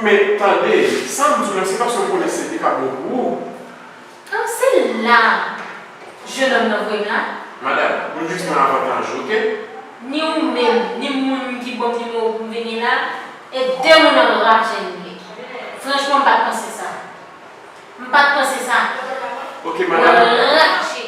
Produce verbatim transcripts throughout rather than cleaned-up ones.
Men tande, sa m di w la, se paske m konnen se te ka bon pou ou. An, se la jennonm nan voye m la. Madanm, m jis nan avantaj ou, oke? Ni ou menm, ni moun ki ban m nimewo w pou m vini la, e de moun anraje nou ye. Franchman, m pa t panse sa. M pa t panse sa. Oke, madanm. Anraje.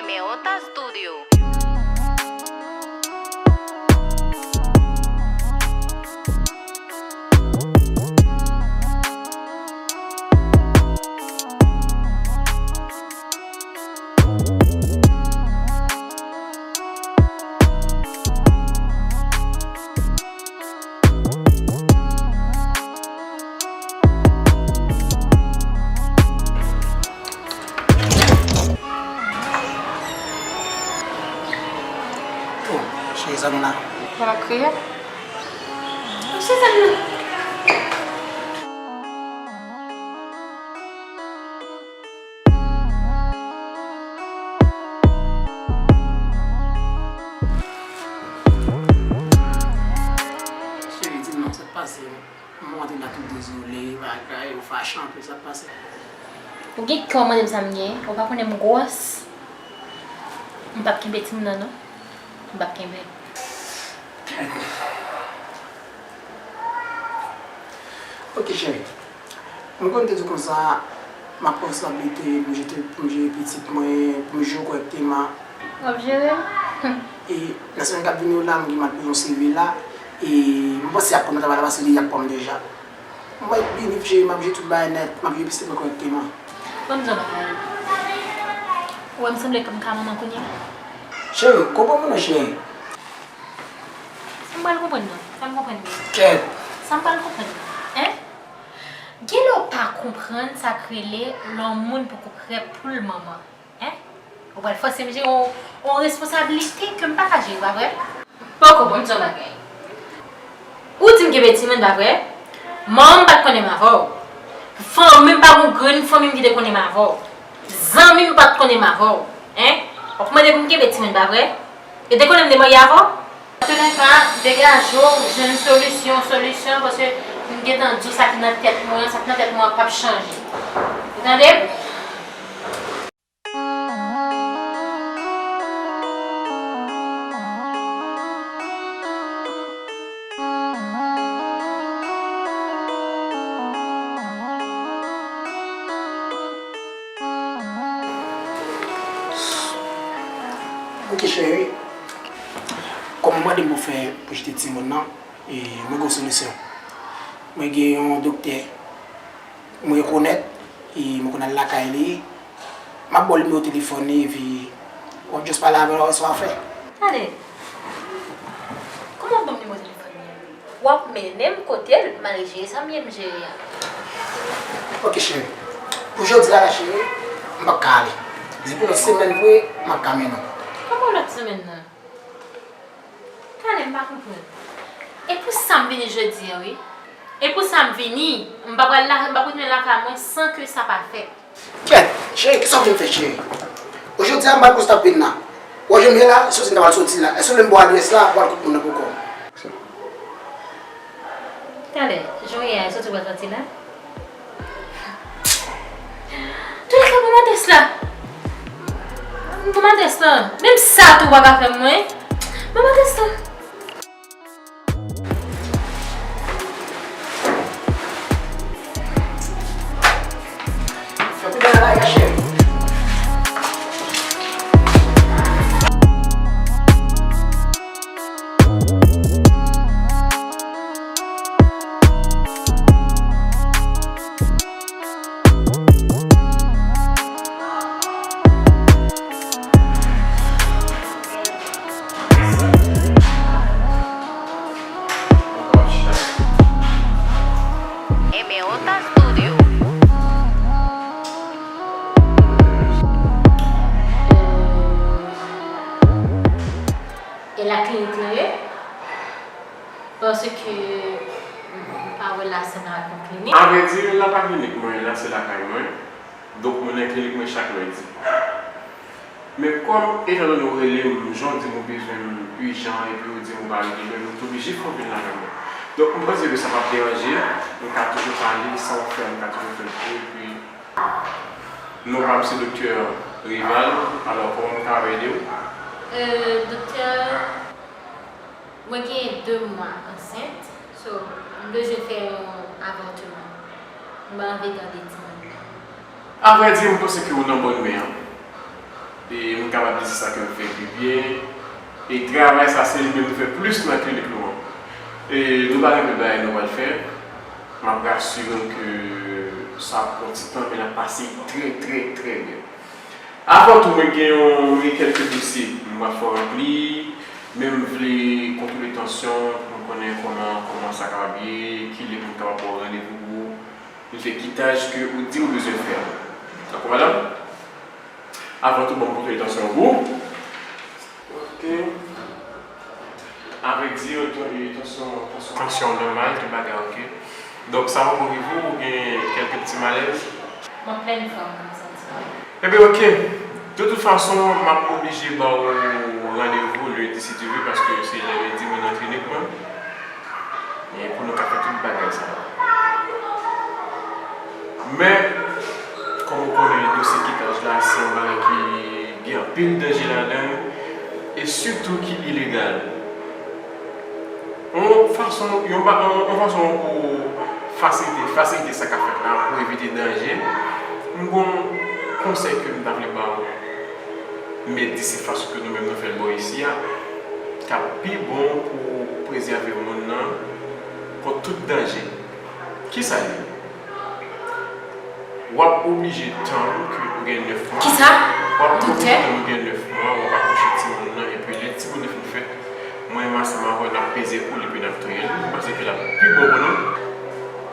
M J Studio. Oh, cheri, sa nou la? Sa va kriye? Cheri, sa nou la? Cheri, di m non, sa k pase? Mwen antre la tou dezole, bagay, ou fache anpil, sa k pase? Ou gen kè w mande m sa m gen, ou pa konnen m gwòs. M p ap kenbe timoun nan non. M p ap kenbe. Ok, cheri. Mwen konn te di w konsa, m ap pran responsablite pou m jete, pou m jere pitit mwen, pou m jere w kòrèkteman. W ap jere m? E nan semèn k ap vini yo la, m gen m al poze yon C V la, e m panse y ap pran m nan travay la paske y ap pran m deja. Mwen bini, cheri, m ap jere tout bagay nèt, m ap jere pitit mwen kòrèkteman. Bon, m di w bagay. Ou wè m sanble m ka manman kounye a? Cheri, konprann mwen non, cheri. Sa m pral konprann nan? Fè m konprann byen. Kèt. Sa m pral konprann nan? Hein? Genlè w pa konprann sa k rele lè yon moun poko prè pou l manman. Hein? Ou pral fòse m jere yon, yon responsablite ke m pa ka jere, pa vre? Poko, bon, m di w bagay. Ou di m kenbe timoun, pa vre? Manman m pa t konnen m avè w. Fanmi m pa gen yon grenn fanmi m ki te konnen m avè w. Zanmi m pa t konnen m avè w. Hein? W ap mande pou m kenbe timoun, pa vre? Yo te konnen m te marye avè w? Antouka, degaje w, jwenn solisyon, solisyon, paske m gentan di w sa ki nan tèt mwen an, sa ki nan tèt mwen an p ap chanje. Ou tande? Ok, cheri. Kòm ou mande m pou fè, pou jete timoun nan, e mwen gen yon solisyon. Mwen gen yon doktè mwen rekonèt, e mwen konn al lakay li. M ap ba w nimewo telefòn li, epi w ap just pale avè l, w ap wè sa w ap fè. Tande, kòman w ap ban m nimewo telefòn li a? W ap mennen m kote l, m al jere sa m ye m jere a. Ok, cheri. Pou jodi a la, cheri, m p ap ka ale. Se pou lòt semèn vre, m ap ka mennen w. Kòman lòt semèn nan? Talè, m pa konprann. E pou sa m vini jodi a, wi. E pou sa m vini, m pa pral la, m pa pral retounen lakay mwen san ke sa pa fèt. Kèt, cheri, kisa w vin fè, cheri? Jodi a, m pral konsta pin nan. Ou wè jan m ye la, se soti m ta pral soti la. Èske w vle m ba w adrès la, pou w al kote moun nan pou kò w? Talè, jan w ye a, e soti w pral soti la? Toulèka, ban m adrès la. Ban m adrès la. Menm sa tou w pa ka fè m, mwen. Ban m adrès la. Fè pi bèl bagay, cheri. Ota Studio. E la klinik lan ye? Paske m pa wè la se nan yon klinik. Avrèdi, la pa klinik mwen, la se lakay mwen. Donk, mwen nan klinik mwen chak lendi. Men kòm, etandone ou rele m, jan w di m ou bezwen m ijan, epi ou di m ou pa rete jwenn m, m t oblije fè w vin lakay mwen. Donk, m panse ke sa p ap deranje, m ka toujou pale, sa w fè, m ka toujou fè l pou ou, epi non pa m se Doktè Rival, alò, kòman m ka ede w? Euh, doktè, mwen gen de mwa ansent, so, m bezwen fè yon avòtman. Mwen anvi gade timoun nan. Avrèdi, m panse ke ou nan bòn men an. E m kapab di se sa ke m fè pi byen. E travay sa, se li menm nou fè plis nan klinik nou an. E nou pa gen lòt bagay nou pral fè. M ap rasire w ke sa ap pran ti tan, men l ap pase trè, trè, trè byen. Avan tou, mwen gen yon, mwen gen kèlke dosye m pral fè w ranpli, men m vle kontwole tansyon pou m konnen kòman, kòman sa kapab ye, kilè pou m kapab ba w randevou pou nou fè kitaj ke ou di ou bezwen fè a. Dakò, madanm? Avan tou, ban m kontwole tansyon an pou ou. Ok. Avèk di yo, tan-, e, tansyon, tansyon, tansyon nòmal, tout bagay ok. Donk, sa poko rive w, ou gen kèlke ti malèz? M an plèn fòm, m santi. Ebyen, ok. De tout fason, m ap oblije ba w randevou lendi, si Dye vle, paske se lè lendi mwen nan klinik mwen. E pou nou ka fè tout bagay sa yo. Men, kòm ou konnen, dosye kitaj la, se yon bagay ki gen anpil danje ladan l, e sitou ki ilegal. Yon fason, yon ba-, yon, yon fason pou fasilite, fasilite sa k ap fèt la, pou evite danje, m gon konsèy ke m ta vle ba w. M di se fason ke nou menm nou fè l bò isi a, k ap pi bon pou prezève moun nan kont tout danje. Kisa l ye? W ap oblije tann ke ou gen nèf mwa. Kisa? W ap oblije tann ou gen nèf mwa, w ap akouche timoun nan, epi lè timoun nan fin fèt, mwen menm ansanm avè w n ap peze pou li, epi n ap touye l. M panse ke l ap pi bon pou nou.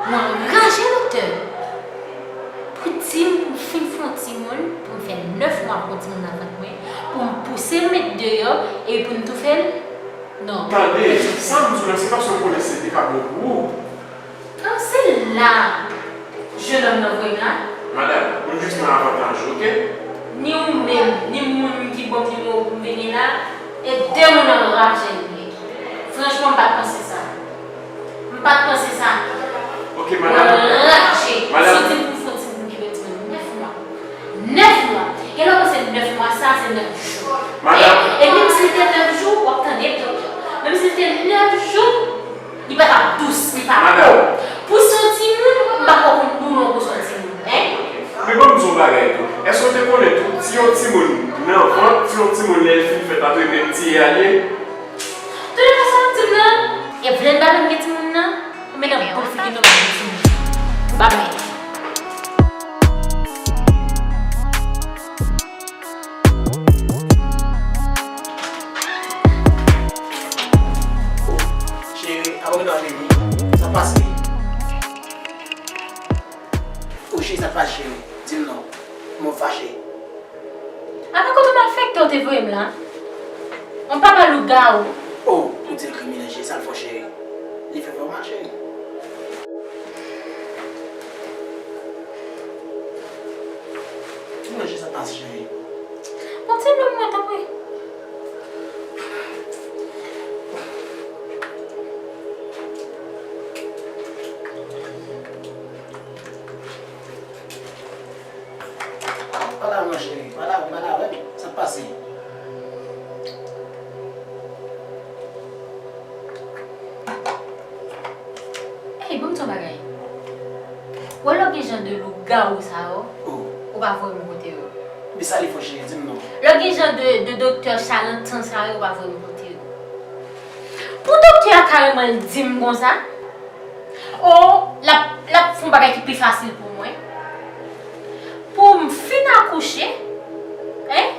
Mwen anraje, doktè. Pou di m pou m fin fè yon timoun, pou m fè nèf mwa pou yon timoun nan vant mwen, pou m pouse l met deyò, epi pou m toufe l? Non. Tande, sa m di w la, se paske m konnen se te ka bon pou ou. An, se la jennonm nan voye m la. Madanm, m jis nan avantaj ou, ok? Ni ou menm, ni moun ki ban m nimewo w pou m vini la, e de moun anraje nou ye. Franchman, m pa t panse sa. M pa t panse sa. Ok, madanm. Anraje. Madanm. Si w di m pou fè yon timoun ki pèdi mwen nèf mwa. Nèf mwa. Genlè w panse nèf mwa sa se nèf jou. Madanm. E, e menm si l te nèf jou, w ap tande doktè. Menm si l te nèf jou, li pa t ap dous, li pa bon. Madanm. Pou se yon timoun, m pa kwè w konn doulè pou se yon timoun, en? Men ban m di w yon bagay tou. Èske w te konnen tou, ti yon timoun nan vant, ti yon timoun lè l fin fèt, apre menm tiye a l ye? Tande sa w ap di m nan? E vle n pa menm gen timoun nan? Ou met nan boul figi nou pa gen timoun. Ba m men. Cheri, abòne nan vini. Sa pase? O cheri, sa pase, cheri? Di m non. Mwen fache. Apa kote malfektè w te voye m la? On papa lougawou. Oh, ou di l kriminèl, cheri, sa l fè w, cheri? Li fè fè w mal, cheri. Di mwen, cheri, sa pase, cheri? Bon, ti blòm mwen, tanpri. Pa la non, cheri. Pa la, pa la, wè. Sa k pase? Ey, ban m di w yon bagay. Wè lè w gen jan de lougawou sa yo, ou pa voye m kote yo. Men sa li fè w, cheri, di m non. Lè w gen jan de, de doktè chalantan sa yo, ou pa voye m kote yo. Pou doktè a kareman di m konsa, o, l ap, l ap fè yon bagay ki pi fasil pou mwen. Pou m fin akouche, en?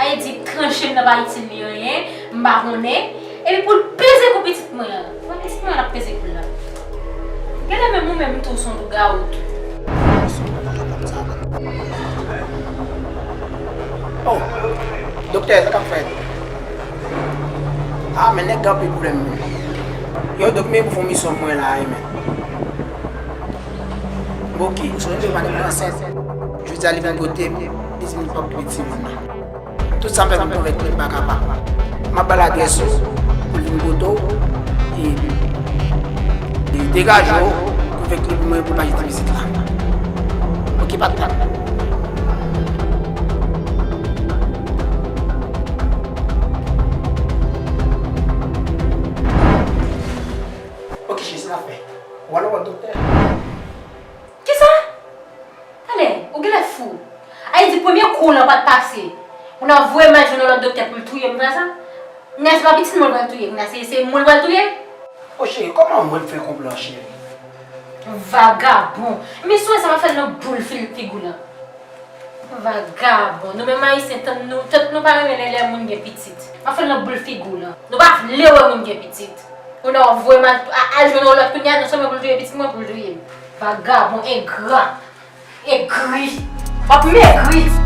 A vle di tranche m nan pa itil li anyen, m pa konnen. Epi pou l peze kou pitit mwen an. Mwen pitit mwen an l ap peze kou l la. Genlè menm ou menm tou se yon lougawou tou. Oh, doktè, sa k ap fèt? Ah, men nèg gen anpil pwoblèm menm. Yo, dok, men pou fè yon misyon pou mwen la, wi, men. Ok, sou yon pa gen ansent. Jodi a li vin kote m, li di m li p ap okipe timoun nan. Tout sa m fè pou m konvenk li m pa kapab. M ap ba l adrès ou, pou l vin kote w, e, e degaje w, konvenk li pou mwen pou l pa jete pitit la. Ok, patnè. Ok, cheri, sa n ap fè. W al wè doktè. Kisa? Talè, ou genlè fou. Ay di premye kou w lan pa t pase. Ou nan voye m al jwenn yon lòt doktè pou l touye m, vre sa? Kounya se pa pitit mwen l pral touye, kounya se, se mwen l pral touye? O cheri, kòman mwen m fè konplo an, cheri? Vagabon. Men sou sa m ap fè l nan boul fil figi w lan. Vagabon. Nou menm Ayisyen, tèt nou, tèt nou pa renmen lè, lè moun gen pitit. M ap fè l nan boul figi w lan. Nou pa vle wè moun gen pitit. Ou nan voye m al, al jwenn yon lòt kounya, non sèlman pou l touye pitit mwen, pou l touye m. Vagabon, engra. Egri. W ap megri.